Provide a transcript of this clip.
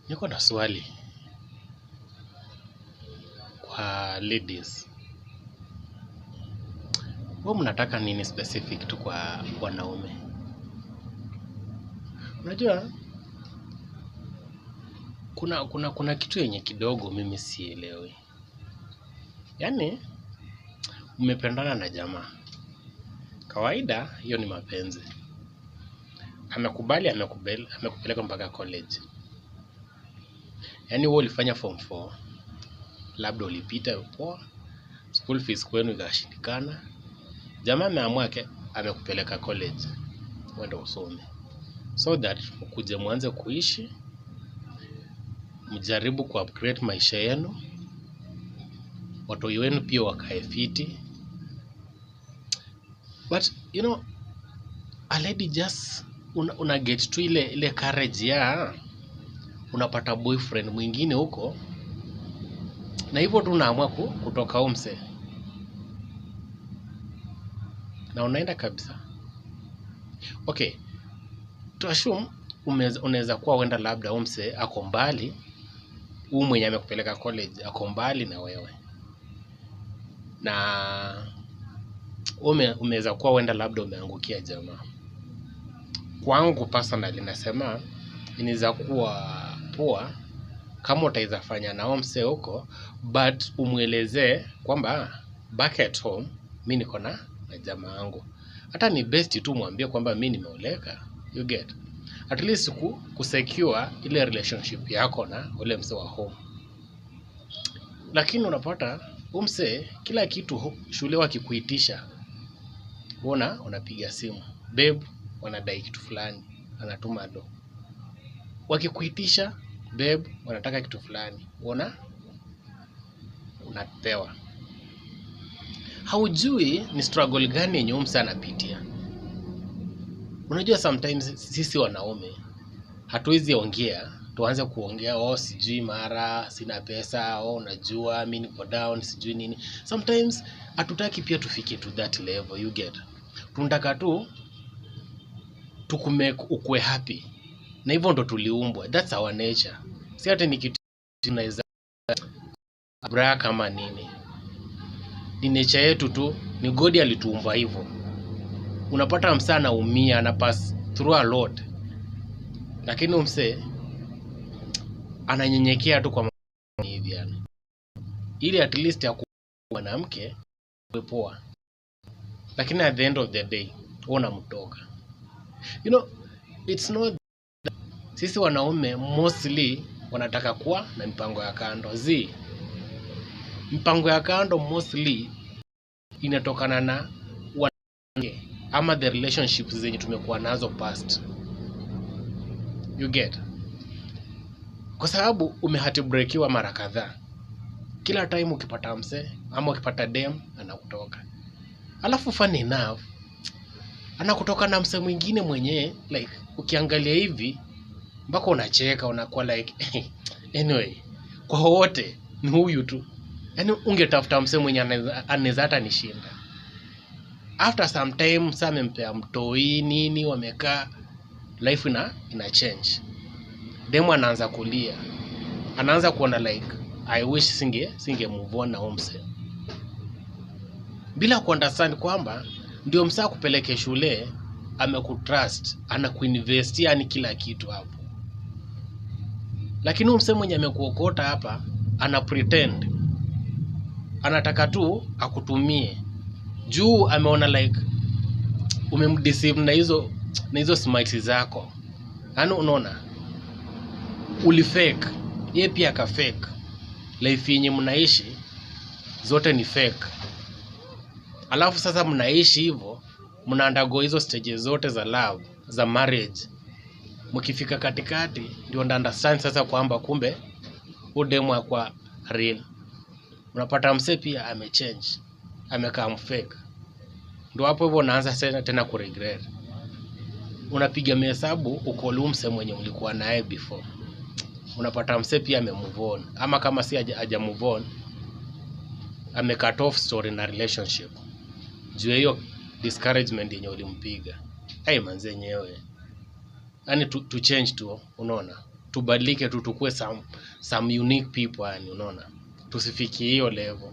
Niko na swali kwa ladies. Huwa mnataka nini specific tu kwa wanaume? Unajua kuna kitu yenye kidogo mimi sielewi. Yaani mmependana na jamaa. Kawaida hiyo ni mapenzi. Amekubali, amekupeleka mpaka college. Yaani wewe ulifanya form 4, labda ulipita poa, school fees kwenu ikashindikana. Jamaa ameamua amekupeleka college uende usome, so that mkuje mwanze kuishi, mjaribu ku upgrade maisha yenu, watoi wenu pia wakae fiti. But you know, a lady just una get tu ile courage ya unapata boyfriend mwingine huko, na hivyo tu unaamua kutoka umse na unaenda kabisa. Okay, to assume unaweza kuwa uenda labda umse ako mbali, huyu mwenye amekupeleka college ako mbali na wewe, na umeweza kuwa uenda labda umeangukia jamaa. Kwangu personally nasema inaweza kuwa poa kama utaweza fanya na umse huko, but umuelezee kwamba back at home mi niko na jamaa wangu. Hata ni best tu mwambie kwamba mi nimeoleka, you get at least kusecure ile relationship yako na ule mse wa home. Lakini unapata umse kila kitu shule wakikuitisha, una unapiga simu, babe wanadai kitu fulani, anatuma do. Wakikuitisha, babe wanataka kitu fulani, unapewa. Haujui ni struggle gani yenye umse anapitia. Unajua sometimes sisi wanaume hatuwezi ongea, tuanze kuongea, oh sijui mara sina pesa, oh unajua mimi niko down, sijui nini. Sometimes hatutaki pia tufike to that level, you get. Tunataka tu tukumake ukue happy, na hivyo ndo tuliumbwa, that's our nature. Si hata ni kitu tunaweza bra kama nini, ni nature yetu tu, ni God alituumba hivyo. Unapata msee anaumia, ana pass through a lot, lakini msee ananyenyekea tu kwa hivi yani, ili at least ya mwanamke poa, lakini at the end of the day wewe unamtoka. You know, it's not that sisi wanaume mostly wanataka kuwa na mipango ya kando. Zi mpango ya kando mostly inatokana na wanawake ama the relationships zenye tumekuwa nazo past, you get. Kwa sababu umeheartbreakiwa mara kadhaa, kila time ukipata mse ama ukipata dem anakutoka, alafu funny enough anakutoka na mse mwingine mwenye like ukiangalia hivi mpaka unacheka, unakuwa like anyway, kwa wote ni huyu tu. Yaani ungetafuta mse mwenye anaweza hata nishinda. After some time sasa amempea mtoi nini, wamekaa, life ina change. Demu anaanza kulia, anaanza kuona like I wish singe move on na huyu mse, bila kuunderstand kwamba ndio mse akupeleke shule, amekutrust, anakuinvestia yani kila kitu hapo. Lakini huyu mse mwenye amekuokota hapa ana pretend, anataka tu akutumie juu ameona like umemdeceive na hizo smiles zako, yaani unaona ulifake, yeye pia akafake. Life yenye mnaishi zote ni fake, alafu sasa mnaishi hivyo, mna undergo hizo stages zote za love za marriage, mkifika katikati ndio nda understand sasa kwamba kumbe huyu demu hakuwa real. Unapata msee pia amechange, amekaa mfake, ndio hapo hivyo unaanza tena kuregret. Unapiga mahesabu ucall mse mwenye ulikuwa naye before, unapata msee pia ame move on, ama kama si haja move on, ame cut off story na relationship juu ya hiyo discouragement yenye ulimpiga. Ai manze yenyewe, yani to change tu, unaona, Tubadilike tu, tukue some unique people yani, unaona, tusifikie hiyo level.